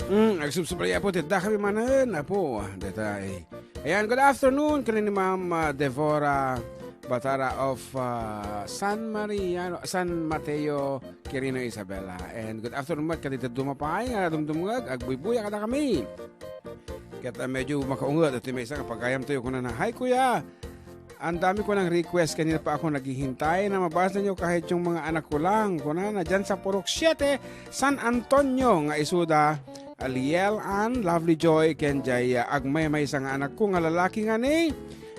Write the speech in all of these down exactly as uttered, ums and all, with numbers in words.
Mm, agsubsubli, Apo, ti dakami manen, Apo, detay. Ayan, good afternoon, kini ni Ma'am, ah, Devora Batara of, ah, San Mariano, San Mateo, Quirino, Isabela. And good afternoon met kadagiti duma pay nga dumdumngeg, agbuybuya kadakami. Ket, ah, medyo makaunget ti maysa nga pagayamtayo, kunana, "Hi, kuya. Ang dami ko ng request, kanina pa ako naghihintay na mabasa niyo kahit yung mga anak ko lang." Kunana, diyan sa Purok Siete, San Antonio, nga isuda, Liel Ann, Lovely Joy, ken jay, ah, agmaymaysa nga anak ko nga lalaki nga ni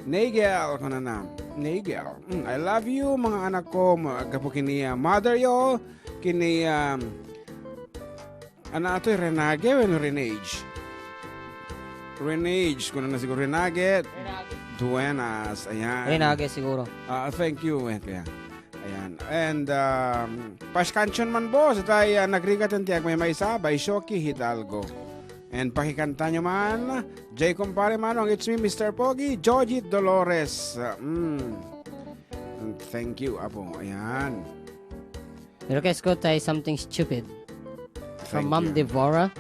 Nigel, kunana, Nigel. Mm, I love you, mga anak ko, ma-, gapu kini, ah, mother yo, kini, um, ano atoy, Renage wenno Renage? Renage, kunana siguro, Renage. Duenas, ayan. Renage siguro. Ah, thank you, eh, kuya. Ayan. And, um, paskansion man, boss, itay, ah, nagrigat ti agmaymaysa by Shoki Hidalgo. And pakikanta nyo man, Jay Kumpare Manong, it's me, Mister Pogi, Georgie Dolores. Ah, mm. Thank you, Apo. Ayan. Request ko tay Something Stupid from Thank Ma'am you. Devora.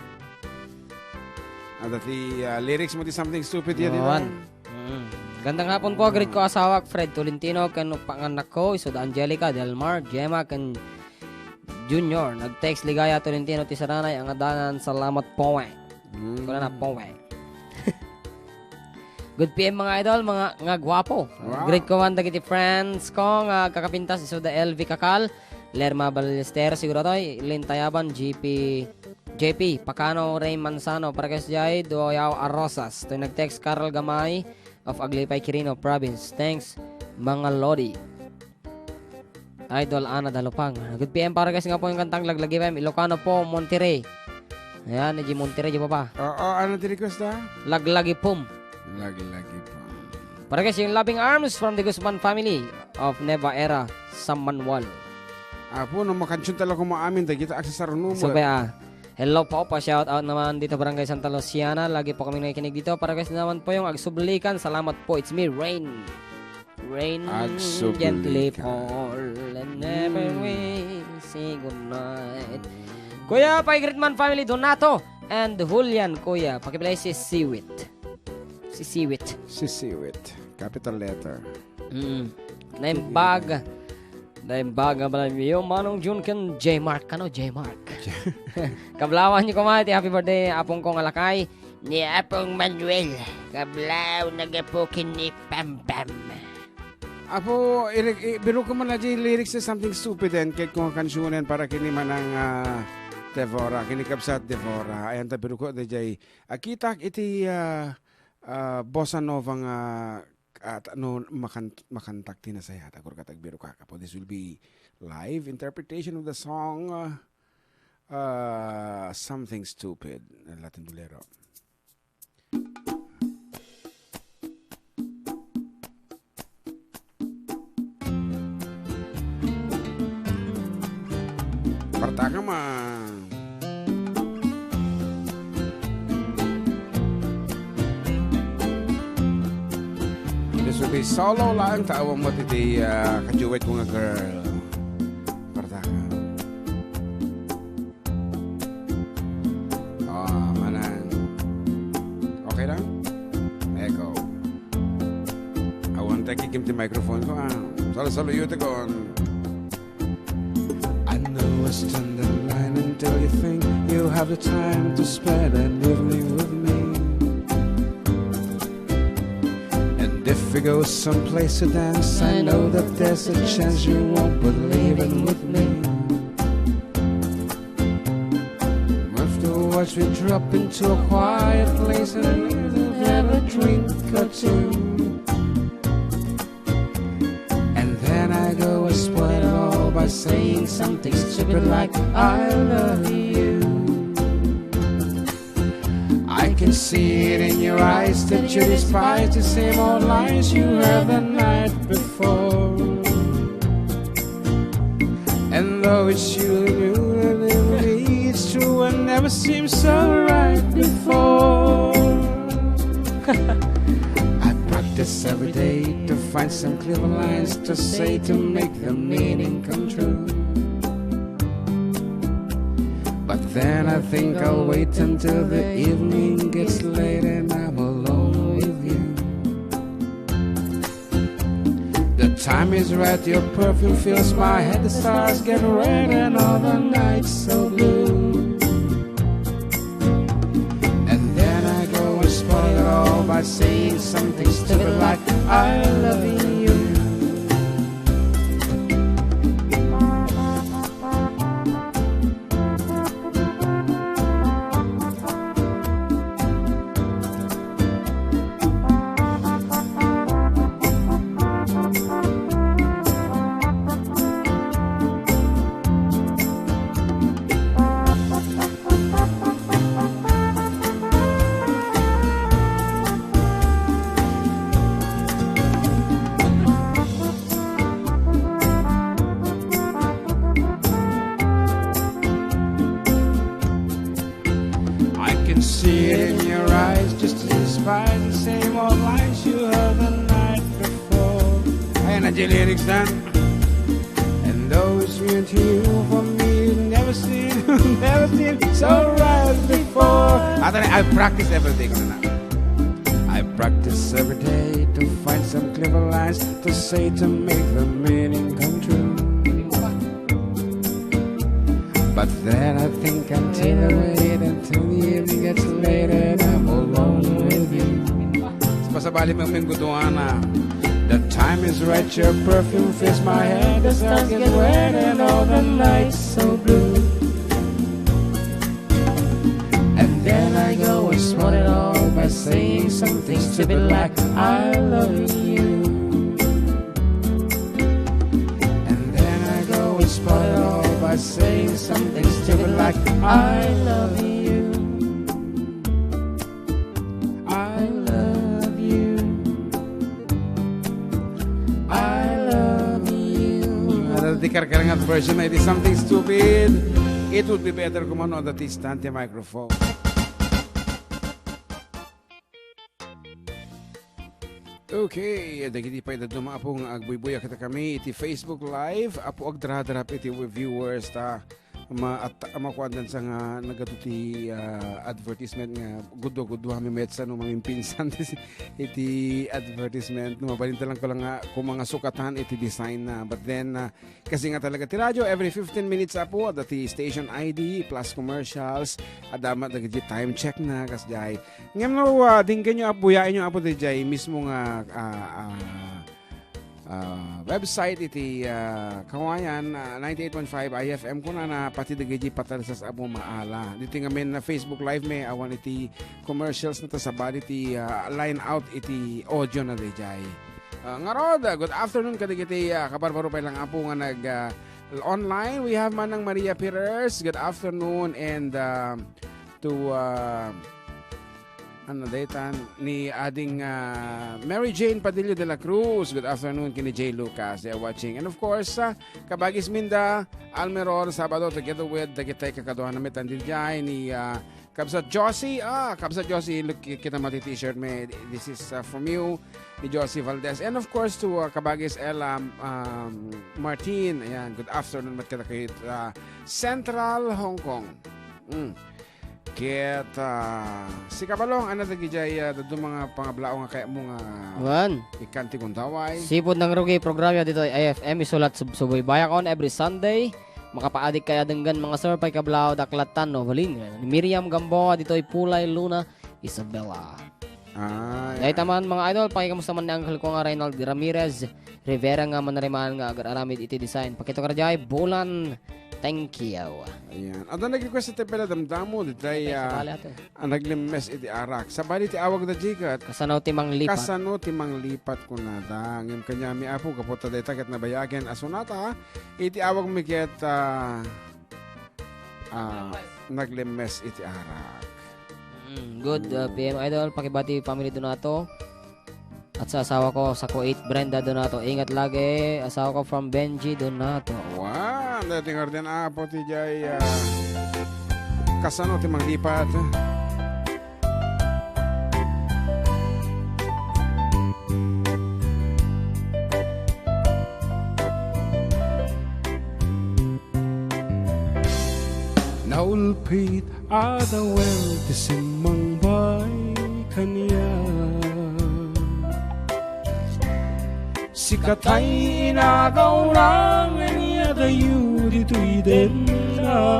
Ada ti, ah, lyrics mo ti Something Stupid yan, di ba? Awan. Mm. Gandang hapon po, greet ko asawak, Fred Tolentino, ken panganak ko, isuda Angelica, Delmar, Gemma, ken Junior. Nag-text, Ligaya Tolentino ti saranay, angadanan, salamat po, eh. Mm. Kunana po, eh. Good P M, mga idol, mga nga gwapo. Wow. Greet ko man dagiti friends ko nga kakapintas, isuda L V Kakal, Lerma Ballester, siguro toy, Lintayaban, G P, J P Pacano, Ray Manzano, Parkes Jay, Duyaw Arrosas. Toy nag-text, Carl Gamay of Aglipay, Quirino Province. Thanks, mga lodi. Idol Ana Dalupang. Good P M para guys nga po yung kantang Laglagi P M, Ilocano po, Monterrey. Ayan, di Monterrey, di ba pa? Oo, ano ti request na? Laglagi Pum. Laglagi Pum. Para guys, yung Loving Arms from the Guzman family of Nueva Ecija, San Manuel. Apo, no, makansyong talaga maamin, dagita aksesaryo mo. So, kaya, hello po, pa-shout out naman dito, Barangay Santa Luciana. Lagi po kami nakikinig dito. Para guys naman po yung Agsublikan. Salamat po. It's me, Rain. Rain Agsublikan. Gently fall and never Mm. we say goodnight. Kuya, pa-greet man family, Donato and Julian, kuya. Pakiplay si Siwit. Si Siwit. Si Siwit. Capital letter. Mm. Naimbag. Naimbag nga pala niyo, Manong Jun ken J Mark. Ano, J Mark? Kablawan niyo kumain ti happy birthday, apong kong alakay. Ni Apong Manuel, kablaw, nagapu ken ni Pam Pam. Apo, iri-, i-, biro ko man na di lyrics na Something Stupid and kay kung kansyunen para kini manang, ah, Devora, kini kabsat Devora. Ayan, ta biro ko, di jay, akitak iti, ah, ah, bossa nova nga, ah, no, makan-, makantak ti nasayat. Agur ka tagbiro ka, kapo. This will be live interpretation of the song, ah, Ah, Something Stupid, Latin Bolero. Partaka man. This will be solo lang, taawang mo ti, ah, kaduet ko nga girl. Partaka. Ah, manan. Okay lang? Echo. Awan tayo kikim ti microphone ko, ah. Salo-salo yun, tekon. I know it's tenderloin until you think you have the time to spend an evening with me. And if we go someplace to dance, I know that there's a chance you won't believe in with me. Afterwards, we drop into a quiet place and have a drink or two. And then I go and spoil it all by saying something stupid like, "I love you." I can see it in your eyes that you despise the same old lines you heard the night before. And though it's you, you, it's true and never seemed so right before. I practice every day to find some clever lines to say to make the meaning come true. But Then I think I'll wait until the evening gets late and I'm alone with you. The time is right, your perfume fills my head, the stars get red and all the nights so blue. And then I go and spoil it all by saying something stupid like, "I love you." I can see it in your eyes, just in spite the same old lines you heard the night before. Ayan na, J lyrics na. And though it's new to you, for me, you've never seen, never seen so right before. Ata na, I practice every day ko na. I practice every day to find some clever lines to say to make the meaning come true. But then I think I'm too late until the evening gets late and I'm alone with you. Pasabali mo yung guduana. The time is right, your perfume fills my head, the stars get red and all the nights so blue. And then I go and spoil it all by saying something stupid like, "I love you." And then I go and spoil it all by saying something stupid like, "I love you. I love you. I love you." Adda ti karkarangan version na iti something stupid. It would be better kung ano, adda ti stand ti microphone. Okay, dagiti pay dadduma, Apo, nga agbuybuya kadakami iti Facebook Live. Apo, agdradrap iti viewers ta ma-, at-, makuandan sa nga nagadu ti, ah, advertisement nga gudua-gudua mi met sa no mamimpinsan iti advertisement. No, mabalin ta lang ko lang nga kung mga sukatan iti design na. But then, ah, kasi nga talaga ti radio, every fifteen minutes, Apo, adda ti station I D plus commercials, adda met dagiti time check na, kasjay. Ngem no, ah, dinggenyo, Apo, yaenyo, Apo, dijay mismo nga, ah, ah, ah, website iti, ah, Kawayan, ah, ninety-eight point five I F M kunana, pati dagiti patalsas, Apo, maala. Diti ngamin na Facebook Live mi, awan iti commercials na ta sabali ti, ah, line out iti audio na dijay. Ah, ngarud, ah, good afternoon kadagiti, ah, kabarbaro pay lang, Apo, nga nag, ah, online. We have Manang Maria Perez, good afternoon, and, ah, to, ah, ano, daytan, ni Ading, ah, Mary Jane Padilla de la Cruz, good afternoon, kini Jay Lucas, they are watching. And of course, ah, Kabagis Minda Almeror, Sabado, together with dagiti kakaduana met andi dijay, ni, ah, Kabsat Josie, ah, Kabsat Josie, look, ki-, kita mo ti t-shirt mi. This is, uh, from you, ni Josie Valdez. And of course to, uh, Kabagis Ella, um, Martin. Ayan, good afternoon met kadakayo, uh, Central Hong Kong. Mm. Ket, uh, si Kabalong, ano, dagijay, uh, dadduma nga pangablao nga kayatmo nga Wan. Ikkan ti gundaway. Sipud nangrugi programa ditoy I F M, isulat sub-, subaybayakon every Sunday. Makapaadik kaya denggan mga sir pay kablaw, daklatan no, balin. Ni Miriam Gamboa, ditoy Pulay Luna, Isabela. Ay. Dayta man, mga idol, pakikamusta man ni uncle ko nga Reynald Ramirez Rivera nga manarimaan nga agar-aramid iti design. Pakita ka rajay, Bulan. Thank you. Ayan. Adda nag-request iti pala damdamo, ditay, Ay, ah, sabali ato. Ang naglimmes iti arak. Sabali ti awag da jikat. Kasano ti manglipat? Kasano ti manglipat kunada. Ngem kaniami, Apo, gapu ta dayta ket nabayagen a sonata, iti awag mi ket, ah, ah, naglimmes iti arak. Mm, good, uh, P M Idol, pakibati family Donato. At sa asawa ko, sa Kuwait, Brenda Donato. Ingat lagi, asawa ko from Benji Donato. Wow, dati nga rin, Apo, ti jay, ah, kasano ti manglipat? Aulpit a dawel ti simmangbay kaniak. Sika tay inagawna nga iniadayo ditoy dennak.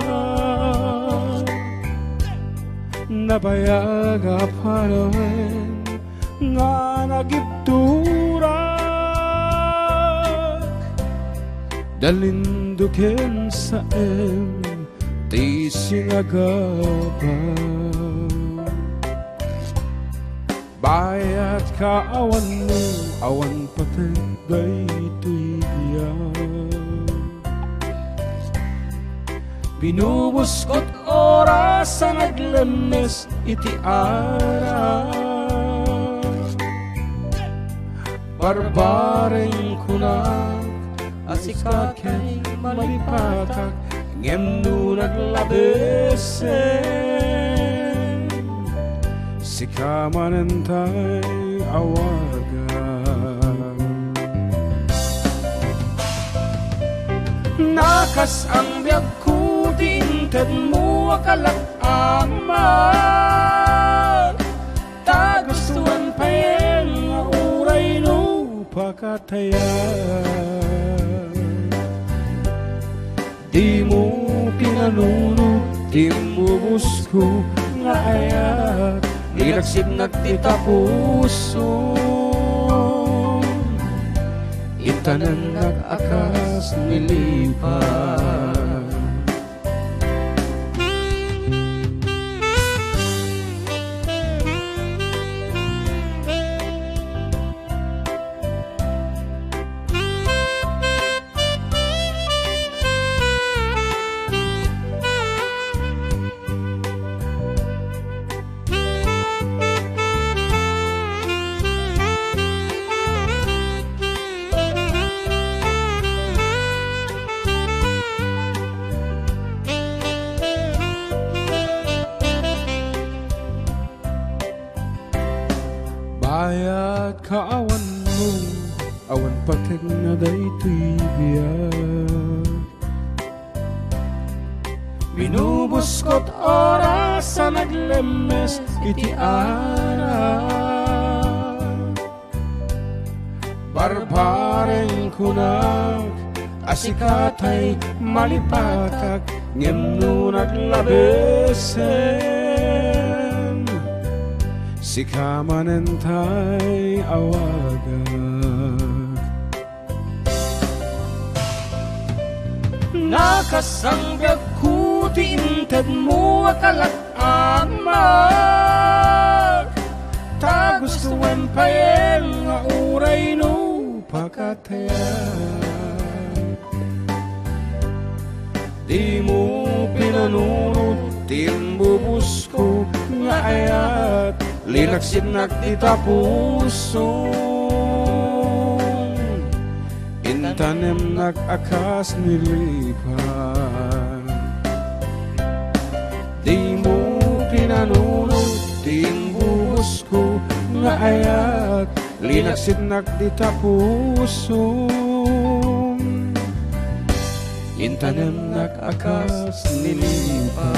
Nabayag a panawen nga nagibturak. Dalinduken saem ti singagaba. Bayat ka awanmo, awan pateg daytoy biag. Binubuskot oras a naglemmes iti ara. Barbareng kunak a sika ket malipatak, ngem no naglabesen, sika manen tay awagak. Nakas-ang biagko ti intedmo a kalat-amak. Ta gustoen payen nga uray no pakatayan. Dimo pinanunot ti imbubusko nga ayat, linaksidnak ti tapuso. Intanemnak a kas ni lipa. Bayat ka awanmo, awan pateg na daytoy biag. Binubuskot oras a naglemmes iti ara. Barbareng kunak a sika tay malipatak, ngem no naglabesen, sika manen tay awagak. Nakasangbiagko ti intedmo a kalat-amak, ta gustoem payen nga uray no pakatayan. Dimo pinanunot ti imbubusko nga ayat, linaksidnak dita pusom. Intanemnak a kas ni lipa. Dimo pinanunot ti imbubusko nga ayat, linaksidnak dita pusom. Intanemnak a kas ni lipa.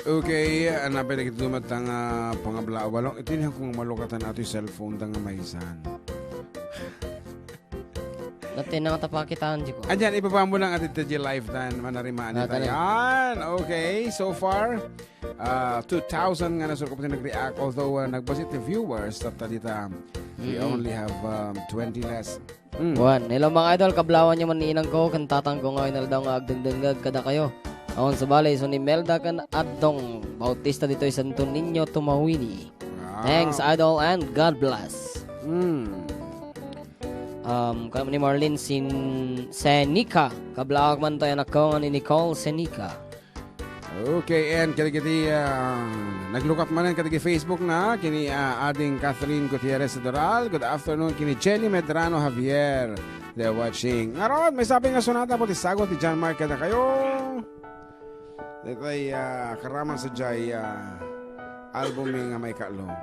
Okay, ah, napay dagiti dumat nga pangabla a balong. Iti ni kung malukatan ato yung cellphone ta nga maysan. Dati na nga tapakitaan, di ko. Andiyan, ibaba mo lang at ito, G Live tan, manarimaan Ah, dita. Talaga. Yan, okay. So far, ah, two thousand nga nasurkop ti nag-react. Although, ah, nagbasi ti viewers, tatta dita, we Mm. only have, um, twenty less. Mm. Wan, hello mga idol, kablawan niyo man ni inang ko, ken tatang ko nga inaldaw nga agdengdengngeg kadakayo. Awan sabali, isu ni Melda ken Adong Bautista ditoy Santo Niño, Tumawini. Wow. Thanks, idol, and God bless. Mm. Um, kami ni Marlene Sin-, Senica. Kablaak man tayo anak ko nga ni Nicole Senica. Okay, and kadagiti, ah, naglukat manen kadagiti Facebook na, kini, ah, Ading Catherine Gutierrez Doral. Good afternoon, kini Jenny Medrano Javier. They're watching. Ngarud, may sabi nga sonata po ti sagot ti John Mark kadakayo. Ditoy, ah, karaman sa jay, ah, album nga may katlong.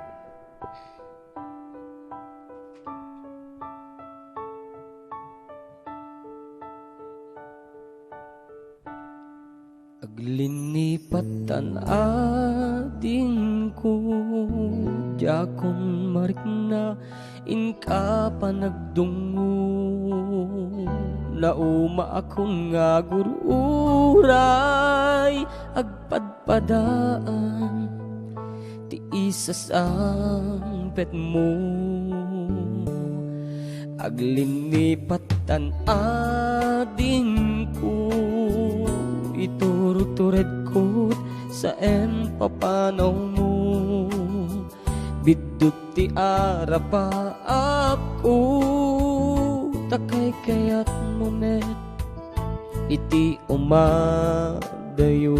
Aglinipatan adingko, diakon marikna, inka panagdungngo. Naumaakon nga agur-uray, agpadpadaan ti isasangpetmo. Aglinipatan adingko, ituruturedko saen papanawmo. Biddut ti arapaapko, ta kaykayatmo met iti umadayo.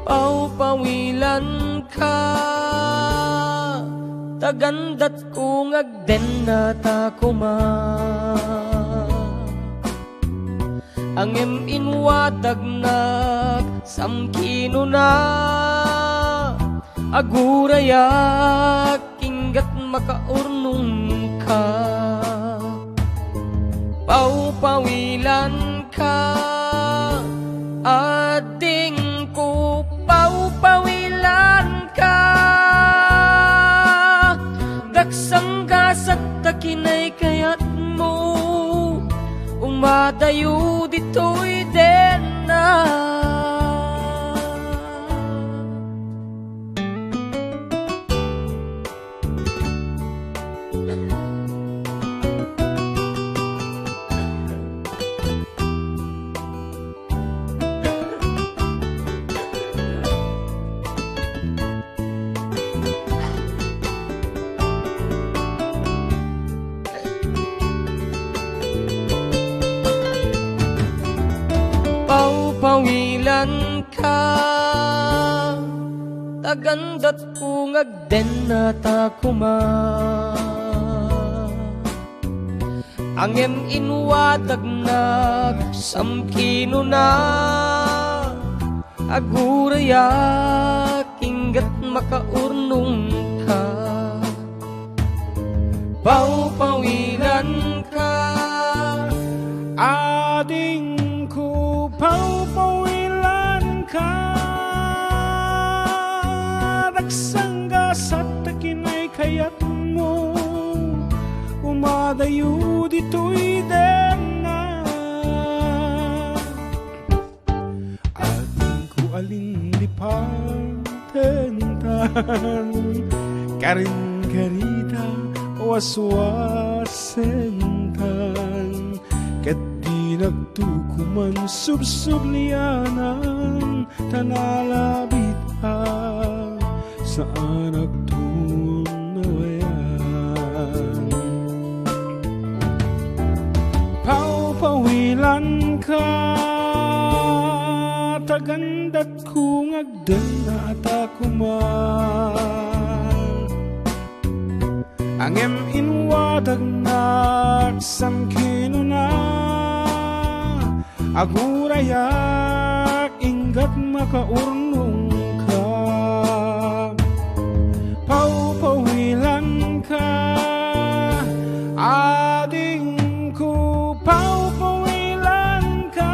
Pawpawilanka, tagandatko nga agdennata koma. Ngem inwadagnak samkinuna, agurayak inggat makaurnongka. Pawpawilanka, adingko, pawpawilanka. Daksanggasat ta kinaykayatmo, umadayo ditoy denna. Pawpawilanka, tagandatko nga agdennata koma. Ngem inwadagnak samkinuna, agurayak inggat makaurnongka. Pawpawilanka, adingko, pawpawilanka. Daksanggasat ta kinaykayatmo, umadayo ditoy denna. Adingko, alinlipatentan, karinkarita, waswasentan, ket dinakto koman subsublianan, ta nalabit a saanakton nawayan. Pawpawilanka, tagandatko nga agdennata koma. Ngem inwadagnak samkinuna, agurayak inggat makaurnongka. Pawpawilanka, adingko, pawpawilanka.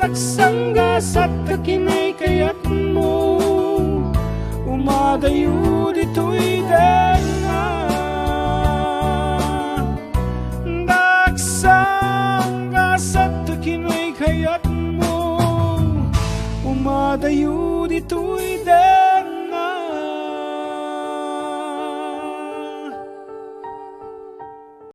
Daksanggasat ta kinaykayatmo, umadayo ditoy denna. Daksanggasat ta kinaykayatmo, umadayo ditoy denna.